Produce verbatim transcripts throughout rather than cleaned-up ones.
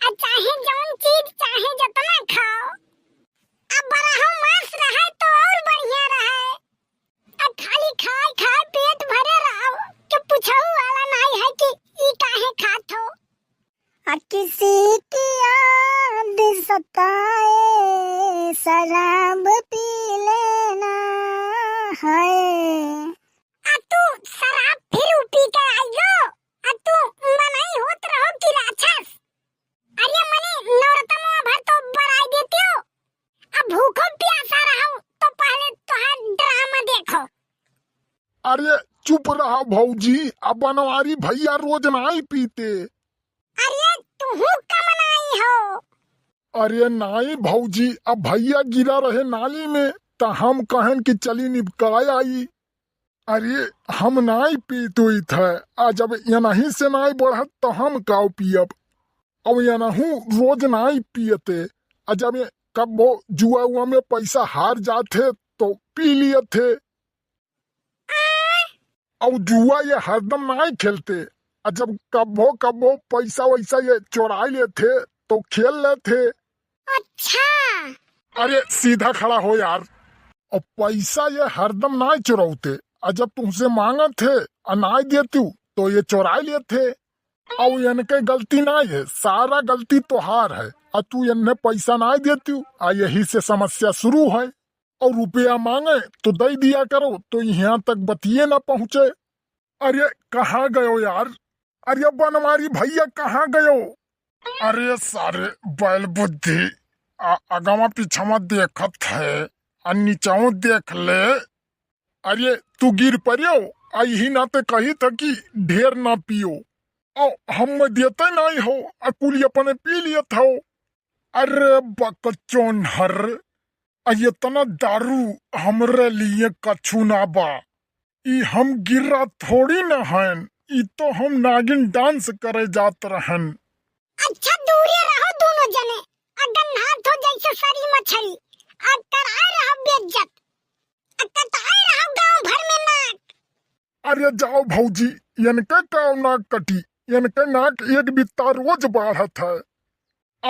आ चाहे जौन चीज चाहे जतना खाओ, आ बरहो मांस रहे तो और बढ़िया रहे। आ खाली खाए खाए पेट भरे रहो, के पूछहु वाला नाई है कि ई काहे खात हो। आ किसी की याद सताए, शराब पी लेना है। आ तू शराब फिर पी के आई गो, आ तू मनई होत रहो कि राक्षस? अरे मने नौरतमवा भर तो बराई देती हो, अब भूखो प्यासा रहो तो पहले तोहार ड्रामा देखो। अरे चुप रहा भौजी, अब बनवारी भैया रोज नाई पीते। अरे तुहू कम नाई हो। अरे नाई भौजी, अब भैया गिरा रहे नाली में, त हम कहन कि चली निपकाय आई। अरे हम नाई पीत उइत है, आ जब यनही से नाई बढ़त त हम काव पियब? अब यनहू रोज नाई पियते, आ जब ये कब्बो जुआ उआ में पैसा हार जात है तो पी लियत है। और जुआ ये हरदम नाई खेलते, आ जब कब्बो कब्बो पैसा वैसा ये चोराई लेते तो खेल लेते। अच्छा। अरे सीधा खड़ा हो यार। और पैसा ये हरदम नाई चोरौते, आ जब तुमसे मांगत है आ नाई देतू तो ये चोराई लेते। और इनके गलती नाई है, सारा गलती तोहार है। आ तू इन्हें पैसा नाई देतू, आ यही से समस्या शुरू है। और रुपया मांगे तो दे दिया करो, तो यहाँ तक बतिये ना पहुँचे। अरे कहाँ गयो यार? अरे बनवारी भैया कहाँ गयो? अरे सारे बैल बुद्धि, आ अगवा पिछवा देखत है, आ नीचवा देख ले। अरे तू गिर पड़ियो, आ यही नाते कही था कि ढेर ना पियो। ओ हम देते नहीं हो, आ कुल अपने पी लियत हो। अरे बकचोन हर, आ इतना दारू हमरे लिए कछु ना बा। ई हम गिर्रा थोड़ी न हन, ई तो हम नागिन डांस करे जात रहन। अच्छा दूरे रहो दोनों जने, आ गन्हात हो जैसे सरी मछली, आ कराए रहो बेइज्जत, आ कटाए रहो गांव भर में नाक। अरे जाओ भौजी, इनके का नाक कटी, इनके नाक एक बित्ता रोज बाढ़त है।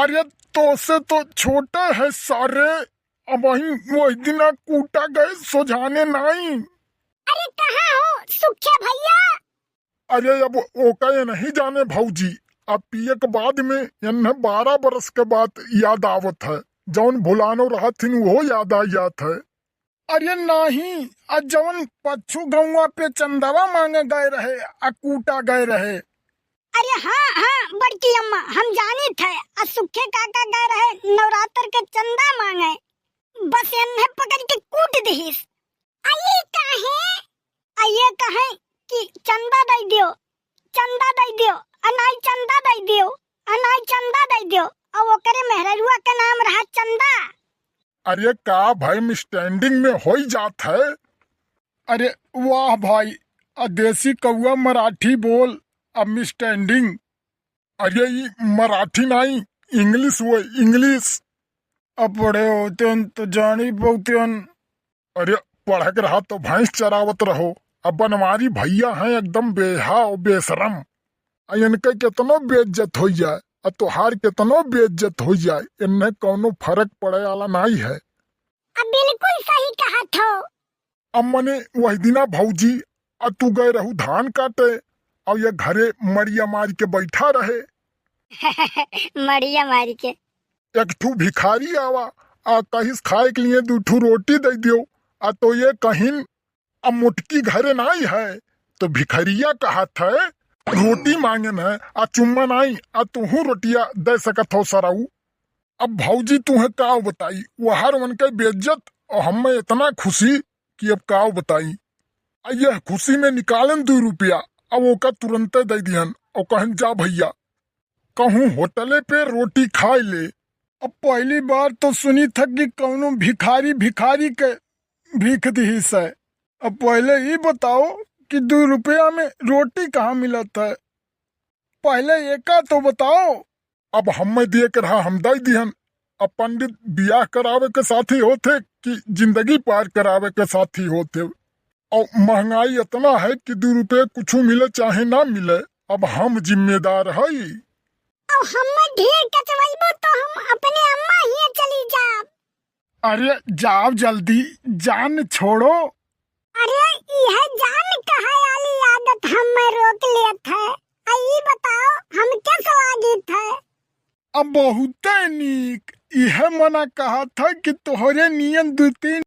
अरे तोसे तो छोटे है सारे, अबहीं वही दिना कूटा गए सोझाने नाई। अरे कहाँ हो सुखे भैया? अरे अब ओका ये नहीं जाने भौजी, अब पिए के बाद में इन्हें बारह बरस के बात याद आवत है, जौन भुलानो रहत हिन वो याद आ जात है। अरे नाही, आ जवन पच्छु गौवा पे चंदवा मांगे गए रहे, आ कूटा गए रहे। अरे हाँ, हाँ, बड़की अम्मा, हम जानित है, आ सुखे काका गए रहे नवरात्र के चंदा मांगे, बस एन्हे पकड़ के कूट दिहिस। आ ये काहे? आ ये कहे कि चंदा दे दियो, चंदा दे दियो, अनाई चंदा दे दियो, अनाई चंदा दे दियो, आ ओकरे मेहररुआ के नाम रहा चंदा। अरे का भाई मिसस्टैंडिंग में होई जात है? अरे वाह भाई, आ देसी कौआ मराठी बोल, आ मिसस्टैंडिंग। अरे ई मराठी नाई, इंग्लिश हुए, इंग्लिश। अब पढ़े होतेन तो जानी पौतेन। अरे पढ़क रहा तो भैंस चरावत रहो, अब बनवारी भैया हैं एकदम बेहा और बेशरम। आ इनके केतनो बेइज्जत होइ जाए, आ तोहार केतनो बेइज्जत होइ जाए, इन्हें कौनो फर्क पड़े वाला नाई है। अब बिल्कुल सही कहत हो। अब मने वही दिना भौजी, आ तू गए रहू धान काटे, और ये घरे मड़िया मार के बैठा रहे। मड़िया मार के। एक ठू भिखारी आवा, आ कहिस खाए के लिए दू ठू रोटी दे दियो, आ तो ये कहिन अब मोटकी घरे नाई है, तो भिखरिया कहत है, "रोटी मांगन है, आ चुम्मा नाई, आ तुहू रोटिया दे सकत हो सरऊ।" अब भौजी तुहे का बताई, वहर उनके बेइज्जत और हमें इतना खुशी कि अब का बताई। आ यह खुशी में निकालन दू रुपया, अब ओका तुरंते दे दिहन और कहन, "जा भैया, कहूँ होटले पे रोटी खाए ले।" अब पहली बार तो सुनी था कि कौनो भिखारी भिखारी के भीख दिहिस है। अब पहले ई बताओ कि दू रुपया में रोटी कहाँ मिलत है, पहले एका तो बताओ। अब हमें दिए के रहा, हम दे दिहन। अब पंडित बियाह करावे के साथी होते कि जिंदगी पार करावे के साथी होते। और महंगाई इतना है कि दू रुपये कुछ मिले चाहे ना मिले, अब हम जिम्मेदार हई। अब हमें ढेर कच अरे जाव जल्दी, जान छोड़ो। अरे इहे जान कहे वाली आदत हम्मे रोक लेत है। आ ई बताओ हमके स्वागत है? अब बहुते नीक, इहे मना कहत है कि तोहरे नियन दू तीन